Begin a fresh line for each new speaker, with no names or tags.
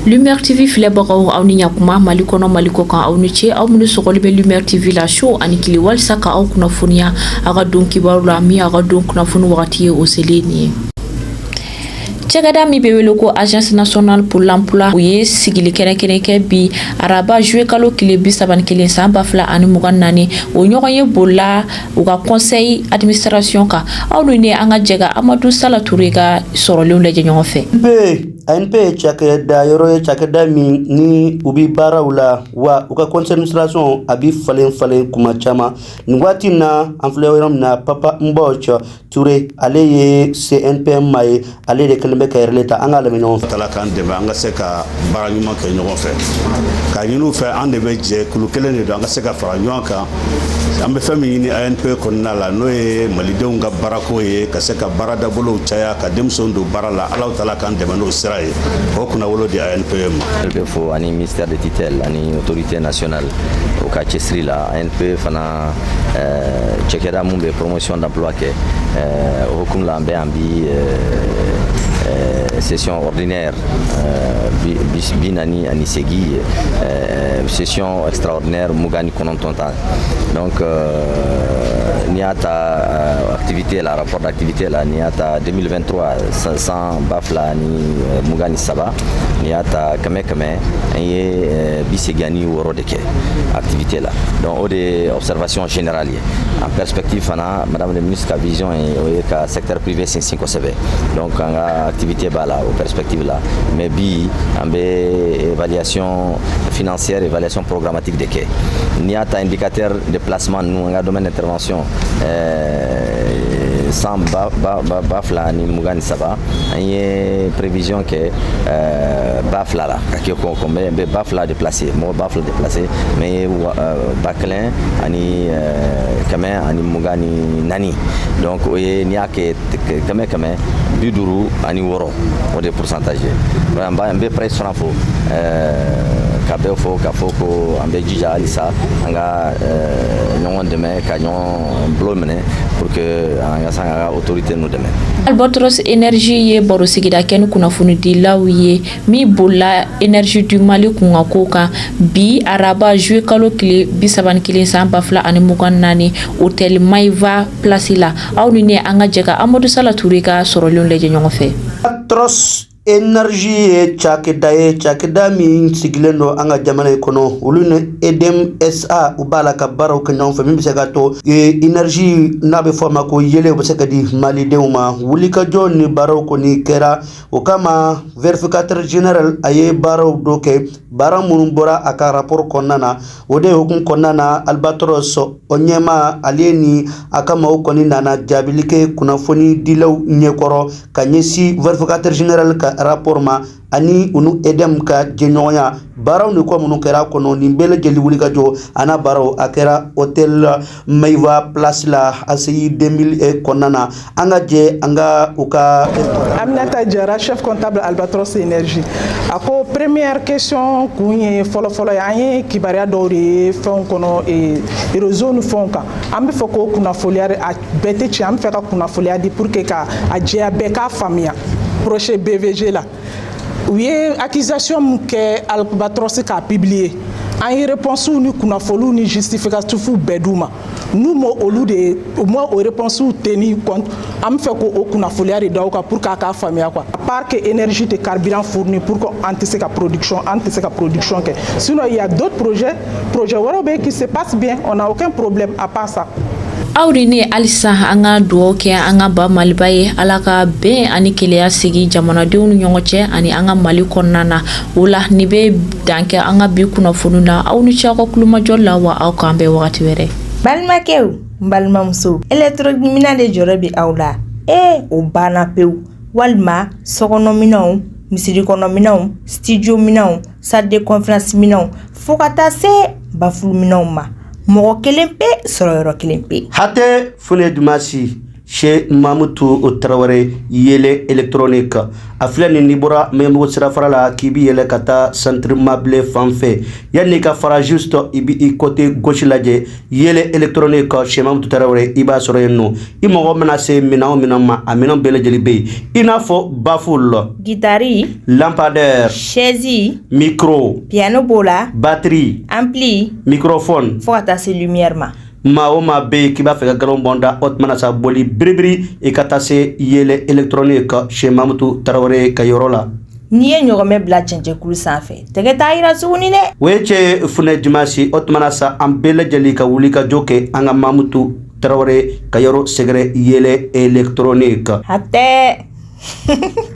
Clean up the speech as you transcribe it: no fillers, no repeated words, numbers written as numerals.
Lumière TV filɛbagaw, aw ni ɲakuma. Mali kɔnɔ, Mali kɔ kan, aw ni ce. Aw minnu sɔgɔli bɛ Lumière TV la su ani tile walisa ka aw kunnafoniya aw ka don kibaru la, min aw ka don kunnafoni wagati ye, o selen nin ye. Cɛkɛda min bɛ wele ko Agence nationale pour l'emploi, u ye sigili kɛrɛnkɛrɛn kɛ bi araba, juillet kalo tile 31, san 2024. O ɲɔgɔn ye bolila u ka conseil administration kan. Aw ni ne, an ka jɛ ka Amadu Sala Ture ka sɔrɔlenw lajɛ ɲɔgɔn fɛ.
ANP ye cakɛda yɔrɔ ye, cakɛda min ni u bɛ baaraw la wa, u ka conseil d'administration a bɛ falen falen kuma caman. Nin waati in na, an filɛ yɔrɔ min na, Papa Mbɔc Ture, ale ye CNP maa ye, ale de kɛlen bɛ ka yɛrɛ ta. An k'a lamɛn ɲɔgɔn fɛ.
Tala k'an dɛmɛ, an ka se ka baara ɲuman kɛ ɲɔgɔn fɛ, k'a ɲini u fɛ. An de bɛ jɛ, kulu kelen de don, an ka se ka fara ɲɔgɔn kan. An bɛ fɛn min ɲini ANP kɔnɔna la, n'o ye malidenw ka baarako ye, ka se ka baara dabolow caya, ka denmisɛnw don baara la, Ala tala k'an dɛmɛ n'o sira ye, k'o kunnawolo di ANP ma.
Bɛ fo ani ministère de tutelle ani autorité nationale, o ka cɛsiri la. ANP fana, cɛkɛda mun bɛ promotion d'emploi kɛ, o hukumu la, an bɛ yan bi, session ordinaire 48, session extraordinaire 29 ta. Donc n'i y'a ta activité la, rapport d'activité la, n'i y'a ta 2023, san 2023, n'i y'a ta kɛmɛ kɛmɛ, an ye 86 de kɛ activité la. Donc o de ye observation générale ye. En perspective fana, madame le ministre ka vision ye, o ye ka secteur privé sinsin kosɛbɛ. Donc an ka activité b'a la o perspective la. Mais bi, an bɛ évaluation financière, évaluation programmatique de kɛ. N'i y'a ta indicateur de placement ninnu, an ka domaine d'intervention, san 2023, an ye prévision kɛ 2000 la ka kɛ ko n bɛ 2000 déplacé, mɔgɔ 2000 déplacé, mais 1124. Donc o ye, n'i y'a kɛ kɛmɛ kɛmɛ, 56, o de ye pourcentage ye. N bɛ presse fana fo, ka bɛɛ fo, k'a fɔ ko an bɛ jija halisa, an ka ɲɔgɔn dɛmɛ, ka ɲɔgɔn bolo minɛ pour que an ka se an ka autorité ninnu dɛmɛ.
Albatros Énergie ye baro sigida kɛ ni kunnafonidilaw ye min bolila Énergie du Mali kunkanko kan bi araba, juillet kalo tile 31, san 2024, hôtel Maïva Place la. Aw ni ne, an ka jɛ ka Amadu Sala Ture ka sɔrɔlenw lajɛ ɲɔgɔn fɛ.
Albatros Énergie ye cakɛda ye, cakɛda min sigilen don an ka jamana in kɔnɔ. Olu ni EDM SA, u b'a la ka baaraw kɛ ɲɔgɔn fɛ, min bɛ se ka to énergie n'a bɛ fɔ a ma ko yelen, o bɛ se ka di malidenw ma. Wulikajɔ ni baaraw kɔni kɛra o kama. Vérificateur général, a ye baaraw dɔ kɛ, baara minnu bɔra a ka rapport kɔnɔna na. O de hukumu kɔnɔna na, Albatros o ɲɛma, ale ni a ka maaw kɔni nana jaabili kɛ kunnafoni dilaw ɲɛkɔrɔ ka ɲɛsin vérificateur général ka rapport ma, ani u ni EDM ka jɛɲɔgɔnya baaraw ni kɔ minnu kɛra kɔnɔ. Nin bɛɛ lajɛlen wulikajɔ a n'a baaraw, a kɛra hôtel Maïva Place la, ACI 2000 kɔnɔna na. An ka jɛ an ka u ka.
Aminata Diarra, chef comptable Albatros Énergie. A ko première question kun ye fɔlɔ-fɔlɔ ye, an ye kibaruya dɔw de ye fɛnw kɔnɔ, réseau ni fɛnw kan. An bɛ fɛ k'o kunnafoniya, a bɛɛ tɛ tiɲɛ, an bɛ fɛ ka kunnafoniya di pour que ka a jɛya, bɛɛ k'a faamuya. Projet BVG la, u ye accusation min kɛ Albatros k'a publier, an ye réponse ni kunnafoniw ni justificatifs bɛɛ d'u ma. N'u ma olu de, u ma o réponse tenir compte, an bɛ fɛ k'o kunnafoniya de d'aw kan pour que a k'a faamuya quoi. À part que énergie tɛ carburant fourni pour que an tɛ se ka production, an tɛ se ka production kɛ. Sinon il y a d'autres projets, projet wɛrɛw bɛ yen qui se passe bien, on n'a aucun problème à part ça.
Aw ni ne, halisa an ka dugawu kɛ an ka ba Maliba ye, Ala ka bɛn ani keleya sigi jamanadenw ni ɲɔgɔn cɛ ani an ka Mali kɔnɔna na. O la, nin bɛ dan kɛ an ka bi kunnafoni na. Aw ni ce aw ka kulomajɔ la wa, aw k'an bɛn wagati wɛrɛ.
Balimakɛw, n balimamuso, électronique de jɔrɔ bɛ aw la. Ee, o banna pewu. Walima sokɔnɔminɛnw, misiri kɔnɔminɛnw, studio minɛnw, salle de conférence minɛnw, fo ka taa se baffle minɛnw ma, mɔgɔ kelen pe sɔrɔ yɔrɔ kelen pe.
Hatɛ fune dumasi. Chez Mamutu Tarawele, Yele Électronique. A filɛ nin, n'i bɔra Maɲanbugu sirafara la k'i bi yɛlɛ ka taa centre Mabile fan fɛ, yanni ka fara, juste i bi i côté gauche lajɛ, Yele Électronique chez Mamutu Tarawele, i b'a sɔrɔ yen nɔ. I mago mana se minɛn o minɛn ma, a minɛn bɛɛ lajɛlen bɛ yen, i n'a fɔ baffle,
guitare,
lampadaire,
chaise,
micro,
piano b'o la,
batterie,
ampli,
microphone,
fo ka taa se lumière ma.
Maa o maa bɛ yen k'i b'a fɛ ka galon bɔn da, o tuma na sa, boli biribiri i ka taa se Yele Électronique chez Mamutu Tarawele ka yɔrɔ la.
N'i ye ɲɔgɔmɛ bila cɛncɛnkuru sanfɛ, tɛgɛ t'a yira tuguni dɛ.
O ye cɛ funɛ dimanche. O tuma na sa, an bɛɛ lajɛlen ka wuli ka jɔ kɛ an ka Mamutu Tarawele ka yɔrɔ sɛgɛrɛ, Yele Électronique.
A tɛ.